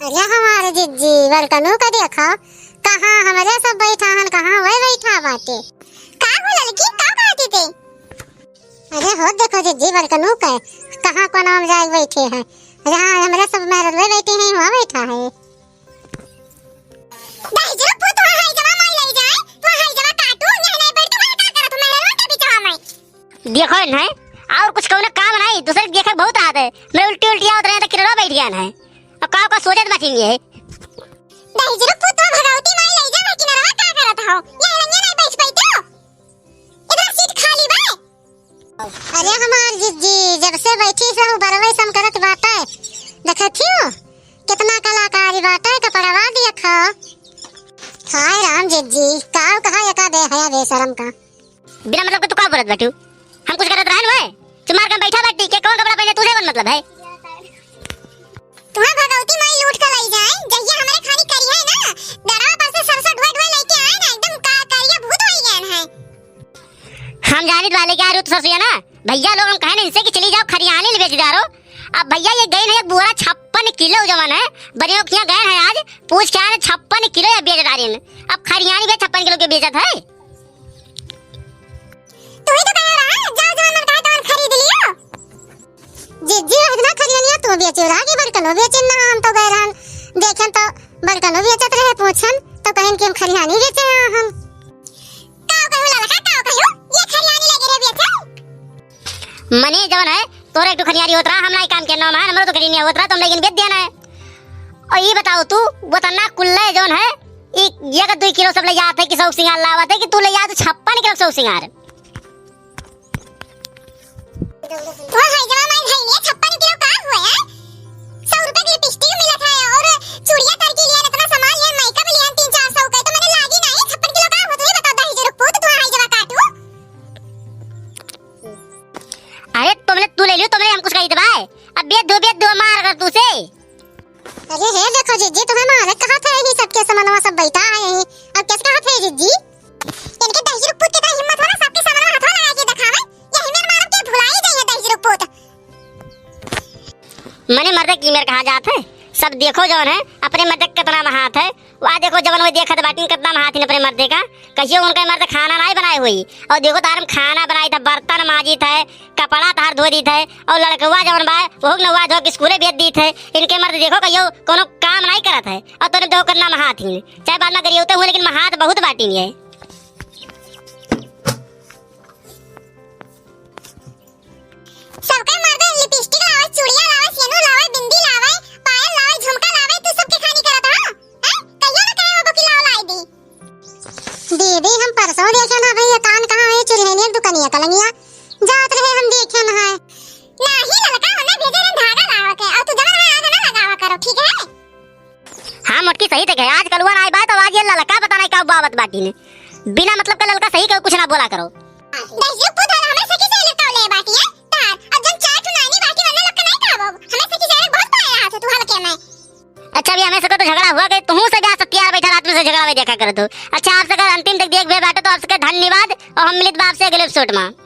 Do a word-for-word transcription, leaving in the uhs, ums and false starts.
अरे हमार जिज्जी, बलकनू का देखा, कहाँ हमरे सब बैठा हन, कहाँ वह बैठा बाटे। का हो ललकी, का कहती ते? अरे हो देखो जिज्जी, बलकनू का, कहाँ कोना में जाए बैठे हैं, जहाँ हमरे सब मेहररुए बैठे हैं, वहाँ बैठा है। दहिजरू पूत, वहाँ हाई जवा माई लई जाए, वहाँ हाई जवा काटू, यहाँ नहीं बैठ, वहाँ का करत हो मेहररुआ के बिचवा में? देखो इन्हें, और कुछ कौनो काम नहीं, दूसरे के देखे बहुत आदत है। मैं उल्टी उल्टी आवत रहे तो किनरवा बैठ गया है। और का का सोचत बैठी है। दहिजरू पूत, तो भगवती माई लई जा, मैं किनरवा का करत हो? ये लंगे नहीं बैठ पाइते हो? इधर सीट खाली बा। अरे हमार जिज्जी, जब से बैठी से उ बरवे सम करत बाटे। देखत हियो, कितना कलाकारी बाटे, कपड़वा दिया खा। हाय राम जिज्जी, काव कहा एका दे हया बेशरम का। बिना मतलब के तू का बोलत बाटू? हम कुछ करत रहन वै? चुमार के बैठा बाटी के कौन कपड़ा पहने, तुझे कौन मतलब है? तुम्हार भगवती माई लूट के लई जाए, जहिया हमरे खानी करी है ना, गड़वा पर से सरसों ढोए ढोए लेके आए ना, एकदम का-, करिया भूत होई गए हैं। हम जानित वाले क्या रे तू सरसों ना, भैया लोग हम कहे ना इनसे कि चली जाओ खरियानी ले बेच डारो। अब भैया ये गए ना एक बोरा छप्पन किलो जवन है, बनियों के यहाँ गए हैं आज, पूछ के आए ना छप्पन किलो या बेच डारे हैं। अब खरियानी भी छप्पन किलो के बेचत है। तू ही तो कहे रहा, जाओ जवन मन कहे तवन खरीद लियो। जिज्जी, इतना खरियानिया तू बेचे रहा कि बड़कनो बेचे ना, हम तो गए रहन, देखेन तो बड़कनो बेचत रहे, पूछन तो कहेन कि हम खरियानी बेचे हैं हम। काव कहू ललका, काव कहू, ये खरियानी लगे रे बेचे। मने जवन है, तोरे एक ठो खरियानी होत रहा, हम ना काम के नाम है, हमरो तो खरियानी होत रहा, तुम लेकिन बेच दिया ना है। और ये बताओ तू, वो तना कुल्ले जवन है, एक, एक दुई किलो सब ले जात है कि शौक सिंगार लावत है कि तू ले जात छप्पन किलो शौक सिंगार। ओ हाय जवा माई धइले, छप्पन किलो का हुआ है? सौ रुपए की लिपस्टिक मिलत है और चूड़िया तर के लिए इतना सामान लिया, मेकअप लिया तीन चार सौ का, तो मने लागी नहीं, छप्पन किलो का हुआ? तू ही बता दहिजरू पूत, तू हाय जवा काटू। अरे तुमने, तू ले लियो, तुमने हम कुछ कही दबाए। अब बेच दो, बेच दो, मार कर तू से। अरे हे देखो जिज्जी, तुम्हें मारे कहा थे, यही सबके समनवा सब बैठा है यही। अब कैसे कहा थे जिज्जी? इनके दहिजरू पूत के तो हिम्मत होला, सबके समनवा हथवा लगा के दिखावे। यही मेर मारब के भुलाई जाइए दहिजरू पूत। मने मर्दे की मेर कहा जात है, सब देखो जवन है, अपने मर्दे के कितना महात है। वा देखो जवन वो देखत बाटिन कितना महातिन अपने मर्दे का। कहियो उनका मर्द खाना नाई बनाए हुई। और देखो तार हम खाना बनाई था, बर्तन माजी था, कपड़ा तार धो दी था। और लड़कवा जवन बा, वो नवा धो के स्कूले भेज दी था। इनके मर्द देखो कहियो कोनो काम नाई करत है। और तोने देखो कितना महातिन। चाहे बाद में गरियौते हुए लेकिन महात बहुत बाटिन है। सबके मर्द लिपस्टिक लावे, चूड़िया लावे, सेनूर लावे, बिंदी लावे, पायल लावे, झुमका लावे, तू सबके खानी करत हो? हैं? कहियो ना कहे बाबू कि लाओ लाई दी। दीदी, हम परसों देखे ना भैया, कान कहाँ है, चुरैनिया दुकनिया कलंगिया जात रहे, हम देखे ना है। नाही ललका, हमने भेजे रहे धागा लावे के, और तू जवन है आग ना लगावा करो, ठीक है? हाँ मोटकी, सही थे कहे, आजकल वन आई बात, तो आज ये ललका पता नहीं का बावत बाटी ने, बिना मतलब का ललका सही कहो, कुछ ना बोला करो। दहिजरू पूत, हमें सखी से लड़का ले बाटी है तार, अब जन चार ठो नानी बाटी वरना लड़का नहीं खाबो, हमें सखी से बहुत पाया रहा था तू हल्के में। अच्छा, अभी हमें सको तो झगड़ा हुआ कि तुहू से जा सत्यार बैठा रात में से झगड़ा में देखा कर दो। अच्छा, आप सकर अंतिम तक देख बे बाटे तो आप सकर धन्यवाद और हम मिलित बा आपसे अगले एपिसोड में।